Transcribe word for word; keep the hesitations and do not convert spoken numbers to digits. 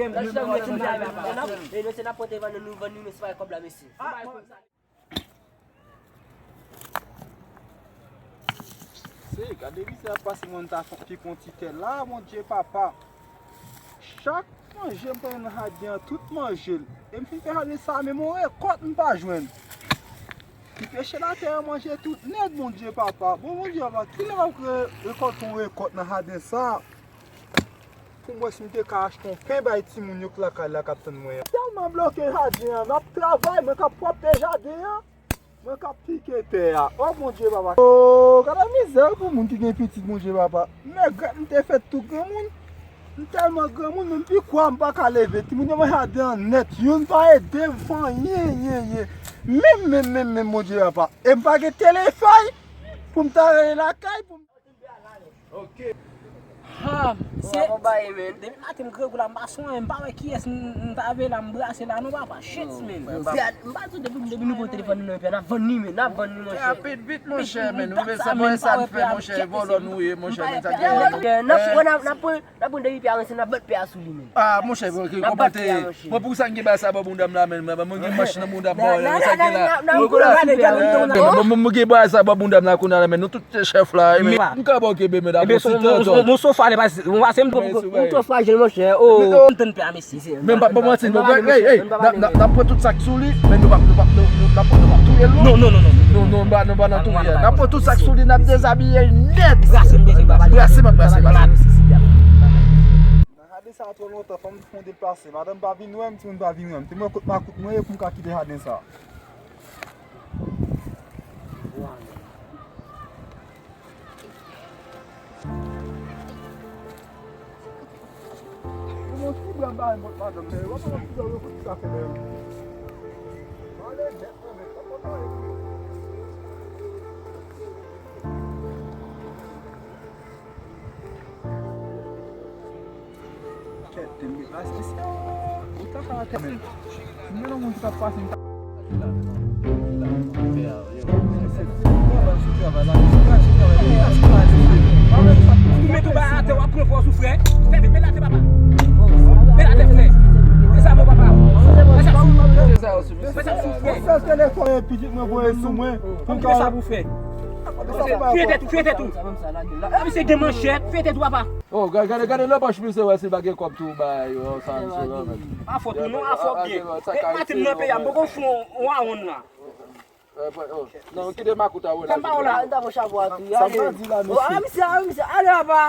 fè m jwe mwen wè ti mizè la. E mesye, n ap pote vann nou, vann nou, mesye, pa kòb la, mesye. Se, gade mizè ap pase, mwen ta fon, pipe yon ti tè la, Bondye papa. Chak manje m pran nan jaden an, tout manje l. E m fin fè jaden sa, menm yon rekòt m pa jwenn. Ki peche latè an manje tout nèt, Bondye papa. Bon, Bondye papa, kilè m ap re-, rekòlte yon rekòt nan jaden sa? Pou m wè si m te ka achte yon pen bay timoun yo k lakay la k ap tann mwen an. Tèlman bloke jaden an, m ap travay, mwen k ap pwòpte jaden an. Mwen k ap pike tè a. O Bondye papa. O, gade mizè pou moun ki gen pitit, Bondye papa. Mègret m te fèt tou granmoun. M tèlman granmoun, menm pi kwa m pa ka leve. Timoun yo manje adan nèt. Youn pa ede m fè anyen, yen, yen. Menm, menm, menm, menm, Bondye papa. E m pa gen telefòn pou m ta rele lakay pou m Ok. Ha, se Bravo, baye, men. Depi maten m grangou la, m pa sonje, m pa wè kiyès m, m ta veye la, m brase la non, papa. Shit, men. Frè, m pa di depi, depi nou pran telefòn nou nan men, n ap vann li, men, n ap vann li, monchè. Rapid, vit, monchè, men. Nou bezwen sa, sa n fè, monchè, vòlò nou ye, monchè, men, sa gen. N ap, n ap, n ap pran, n ap pran depi pye a ranse, n ap bat pye a sou li, men. Ah, monchè, ok, kòmante. Mwen pou sa m gen bagay sa bò bounda m la, men, mwen gen manch nan bounda m, bò, sa gen la. Mwen gen bagay sa bò bounda m la kounye a la, men, nou tout se chèf la, men, m ka bò kenbe, men, dakò, si tò, tò. Mon sofa, le pas, mon pase m. Ou twò frajil, monchè, o. M tann pè a, mesye. Men m p ap ba w manti, n ap pran tout sa k sou li, men nou p ap, nou p ap, nou p ap touye l, non. Non, non, non, non. Non, non, nou pa nan touye. N ap pran tout sa k sou li, n ap dezabiye l nèt. Brase m, brase m, brase m. Brase m, brase m, brase m. Nan gade sa twò lontan, fò m fè yon deplase. Madanm pa vin wè m, timoun pa vin wè m. Se mwen kot makout mwen ye pou m ka kite jaden sa. Yon ti bwa bay mòt madanm, men w ap wè yon ti bwa yo kot sa fè lè yo. Ale nèt, mwen, mwen, mwen, mwen. Kèt, te m gen pase sa. Ou ta ka atè men. M gen yon moun ki t ap pase, m ta. Ou met ou bay atè, w ap pran fòs ou, frè. Fè vit, met l atè, papa. Met l atè, frè. E sa, mon papa. Fè sa sou, fè sa sou, frè. Sèl telefòn pitit mwen voye sou mwen. Pou m fè sa pou fè. Fè tèt ou, fè tèt ou. Misye gen manchèt, fè tèt ou, papa. Oh, ga-, gade, gade nan pòch misye, wè si l pa gen kòb tou, bay, oh, sa misye la, men. A fòt ou non, a fòt byen. E maten m nan peyi a, m poko fè yon, yon awonn la. Non, kite makout a wè la. Sa m pa wè la. Sa m pa di la, mesye. Oh, a misye, a misye, ale apa.